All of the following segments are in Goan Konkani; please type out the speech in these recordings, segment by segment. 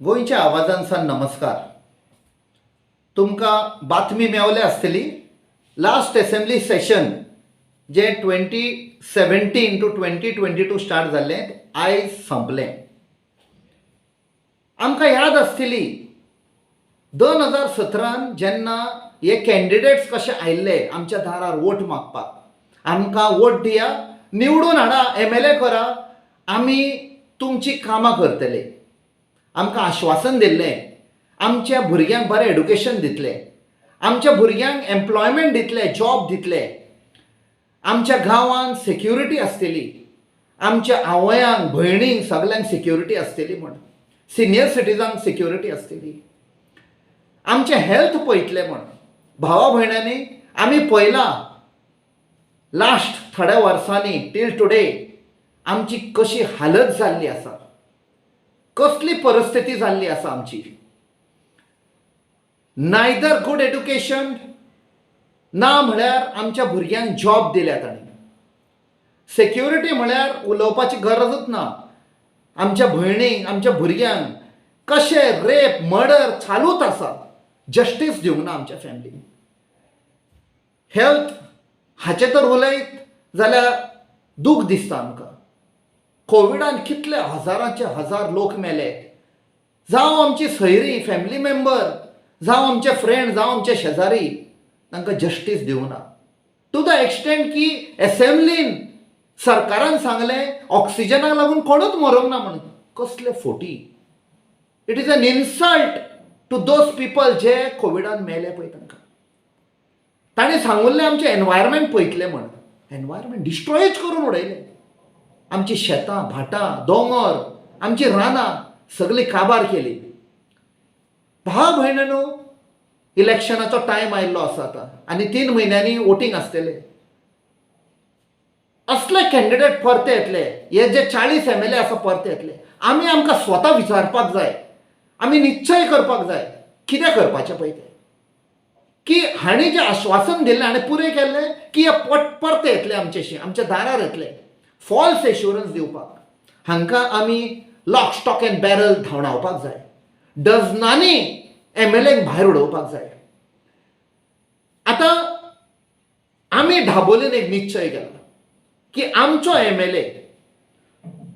गोंयच्या आवाजान नमस्कार. तुमकां बातमी मेवल्या आसतली, लास्ट असेंब्ली सेशन जें 2017 to 2022 start जाल्लें, आयज सोंपलें. आमकां याद आसतली, 2017न जेन्ना हे कॅन्डिडेट्स कशे आयिल्ले आमच्या दारार वोट मागपाक, आमकां वोट दिया, निवडून हाडा, एमएलए करा, आमी तुमची कामां करतले. आमकां आश्वासन दिल्लें, आमच्या भुरग्यांक बरें एडुकेशन दितले, आमच्या भुरग्यांक एम्प्लॉयमेंट दितले, जॉब दितले, आमच्या गांवांत सेक्युरिटी आसतली, आमच्या आवयांक, भयणींक, सगल्यांक सेक्युरिटी आसतली म्हण, सिनियर सिटीजनांक सेक्युरिटी आसतली, आमचें हेल्थ पळयतले म्हण. भावा भयणांनी, आमी पळयलां लास्ट थोड्या वर्सांनी टील टुडे आमची कशी हालत जाल्ली आसा, कसली परिस्थिती जाल्ली आसा आमची. नायदर गूड एड्युकेशन ना म्हळ्यार आमच्या भुरग्यांक जॉब दिल्या तांणी. सेक्युरिटी म्हळ्यार उलोवपाची गरजूच ना. आमच्या भयणींक, आमच्या भुरग्यांक कशे रेप, मर्डर चालूच आसा, जस्टीस दिवंक ना आमच्या फॅमिलीक. हेल्थ हाचें तर उलयत जाल्यार दूख दिसता आमकां. कोविडान कितले हजारांचे हजार लोक मेले, जावं आमची सयरीं, फॅमिली मेंबर, जावं आमचे फ्रेंड, जावं आमचे शेजारी, तांकां जस्टीस दिवना. टू the extent की एसेंब्लीन सरकारान सांगलें, ऑक्सिजनाक लागून कोणूच मरोंक ना म्हणून. कसले forty! It is an insult to those people जे कोविडान मेले पळय तांकां. ताणें सांगुल्लें आमचें एनवायरमेंट पळयतलें म्हण, एनवायरमेंट डिस्ट्रॉयच करून उडयलें. आमची शेतां, भाटां, दोंगर, आमची रानां सगळीं काबार केली. भाव भयणांनो, इलेक्शनाचो टायम आयिल्लो आसा आतां आनी 3 म्हयन्यांनी वोटींग आसतलें. असले कॅन्डिडेट परते येतले, हे जे 40 एमएलए आसा परते येतले. आमी आमकां स्वता विचारपाक जाय, आमी निश्चय करपाक जाय कितें करपाचें पळय तें, की हांणी जें आश्वासन दिल्लें, हाणें पुरें केल्लें की हे पोट परते येतले आमच्याशी, आमच्या दारार येतले फॉल्स एश्युरन्स दिवपाक. हांकां आमी लॉक, स्टॉक अँड बॅरल धांवडावपाक जाय. डझनांनी एमएलएक भायर उडोवपाक जाय. आतां आमी दाबोलीन एक निश्चय केला की आमचो एमएलए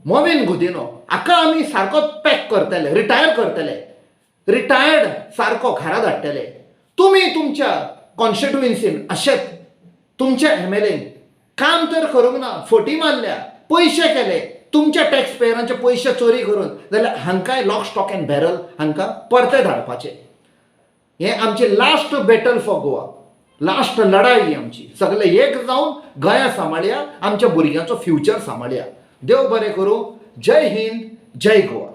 मॉवीन गुदिन्हो हाका आमी सारको पॅक करतले, रिटायर करतले, रिटायर्ड सारको घरा धाडटले. तुमी तुमच्या कॉन्स्टिट्युएन्सीन अशेंच तुमच्या एमएलएन काम तर करूंक ना, फटी मारल्या, पयशे केले, तुमच्या टॅक्स पेयरांचे पयशे चोरी करून, जाल्यार हांकांय लॉक, स्टॉक अँड बॅरल हांकां परते धाडपाचे. हें आमचें last battle for Goa, last लढाई ही आमची. सगळे एक जावन गोंया सांबाळया, आमच्या भुरग्यांचो फ्युचर सांबाळया. देव बरें करूं. जय हिंद, जय गोवा.